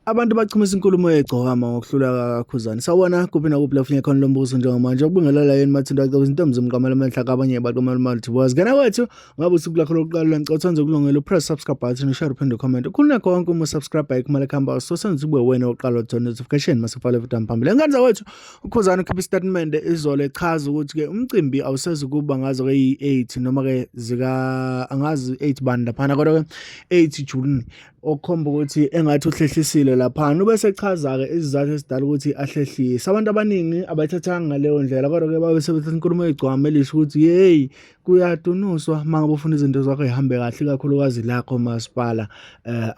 Abantu bachumisa inkulumo yegcokama ngokuhluleka kaKhuzani. Sawubona kuphi nakuphi la ufinye khona lo mbuzo njengamanje. Ukubingelela yini Mathinto acaba izintombi zomqamela amehla kabanye baqamela imali thiboz. Ngena kwethu ngabe usuku lakho lokuqala ngicela uthande ukulungela upress subscribe button share uphinde comment. Ukhuluma konke uma subscribe ayikho kuhamba so senze ube wena oqala uthola notification mase ufale video phambili. Ngane zakwethu uKhuzani ukhipha istatement izolo echaza ukuthi ke umcimbi awusezukuba ngazo ke i-8 noma ke zika angazi 8 bani laphana kodwa ke 8 June okukhomba ukuthi engathi uhlehlisile laphana. Ube sechaza-ke isizathu esidala ukuthi ahlehlise. Abantu abaningi abayithathanga ngaleyo ndlela kodwa-ke babe sebethatha inkulumo yegcwama elisho ukuthi yeyi kuyadunuswa uma ngabe ufuna izinto zakho zihambe kahle ikakhulukazi lakho masipala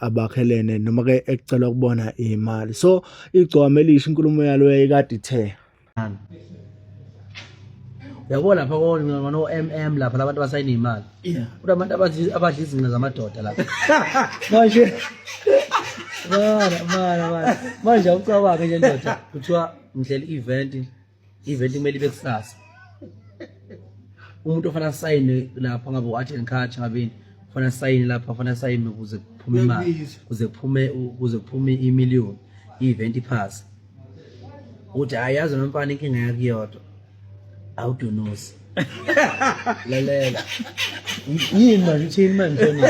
abakhelene noma-ke ekucelwa kubona imali. So igcwama elisho inkulumo yalo yayikade ithe Uyabona lapha no MM lapha labantu abasayina imali. Kunabantu abadla izinqa zamadoda lapha. Manje Mana mana mana. Manje awucabange nje ndoda kuthiwa ngihlela event event kumele ibe kusasa. Umuntu ofana asayine lapha ngabe u-art and culture ngabe ufana asayine lapha ufana asayine ukuze kuphume imali kuze kuphume kuze kuphume imillion i-event iphase. Uthi hayi yazi nomfana inkinga yakho iyodwa. Awudunusi. Lalela. Yini manje uthini manje Tony?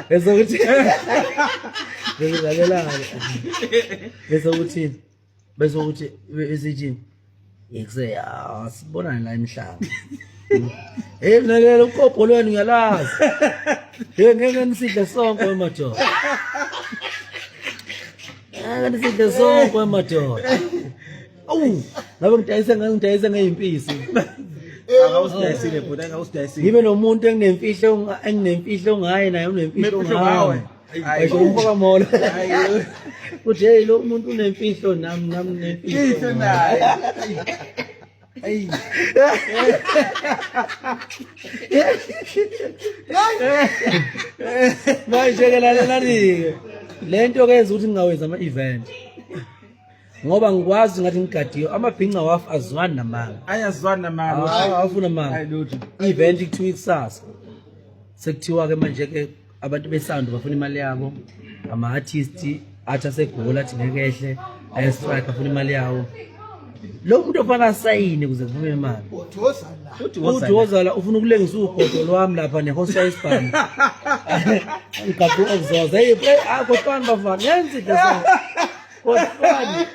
Bese uthi Bese lalela. Bese uthi bese uthi bese ithi Yekuse asibonane la emhlaba. Hey mina lelo uqobho lwenu ngiyalazi. Hey ngeke nisidle sonke wemadoda. Ngeke nisidle sonke wemadoda. Awu, ngabe ngidayise ngidayise ngeyimpisi. Akawusidayisile bhuti, akawusidayisile. Ngibe nomuntu enginemfihlo enginemfihlo ngaye naye unemfihlo ngawe. Ayisho umfoka molo. Uthi hey lo muntu unemfihlo nami nami nemfihlo naye. Ayi. Manje ke lalelani-ke le nto ke yenza ukuthi ngingawenzi ama-event ngoba ngikwazi ngathi ngigadiwe amabhinca wafu azwani namanga Ayazwani namanga. Ah, awufuna amanga Hayi lutho. i-event kuthiwa ikusasa sekuthiwa-ke manje-ke abantu besando bafuna imali yabo ama-artist athi asegoli athi ngeke ehle ayestrike afuna imali yawo lo muntu ofana asayine kuze kuphume imali uthi wozala ufuna ukulengisa ugodo lwami lapha nehosta yesibhamu ngigqabhe u-oxoza hey kodwani bafana yenza into kodwani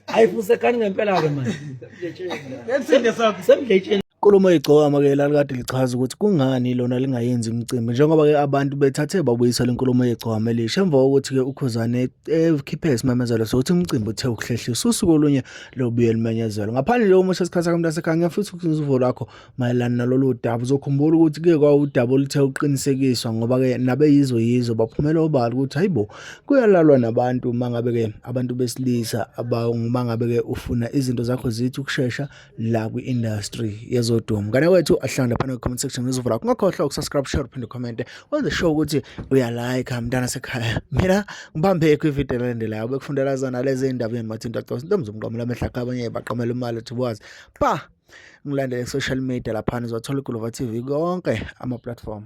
ayifusekani ngempela-ke manje semdletsheni Inkulumo yegcokama ke lalikade lichaza ukuthi kungani lona lingayenzi imicimbi njengoba ke abantu bethathe babuyisa le nkulumo yegcokama elisha emva kokuthi ke uKhuzani ekhiphe isimemezelo sokuthi umcimbi uthe ukuhlehlisa usuku olunye lobuye lumenyezelwe. Ngaphandle nje umusha isikhathi sakho mntasekhaya ngiyafisa ukuzwa uvo lwakho mayelana nalolu daba. Uzokhumbula ukuthi kuye kwawudaba oluthe ukuqinisekiswa ngoba ke nabeyizo yizo baphumela obala ukuthi hayibo kuyalalwa nabantu uma ngabe ke abantu besilisa uma ngabe ke ufuna izinto zakho zithi ukushesha la kwi-industry yezodumo. Ngane wethu ahlangane laphana kwi-comment section ngizovu lakho. Ungakhohlwa ukusubscribe, share, uphinde comment. Wenze sure ukuthi uyalike mntana sekhaya. Mina ngibambe kwi-video elandelayo bekufundela zona lezi indaba yenu mathinta cosi. Ntombi zomqamela amehla akabanye baqamela imali uthi wazi. Pa ngilandele social media laphana uzothola iGulova TV konke ama-platform.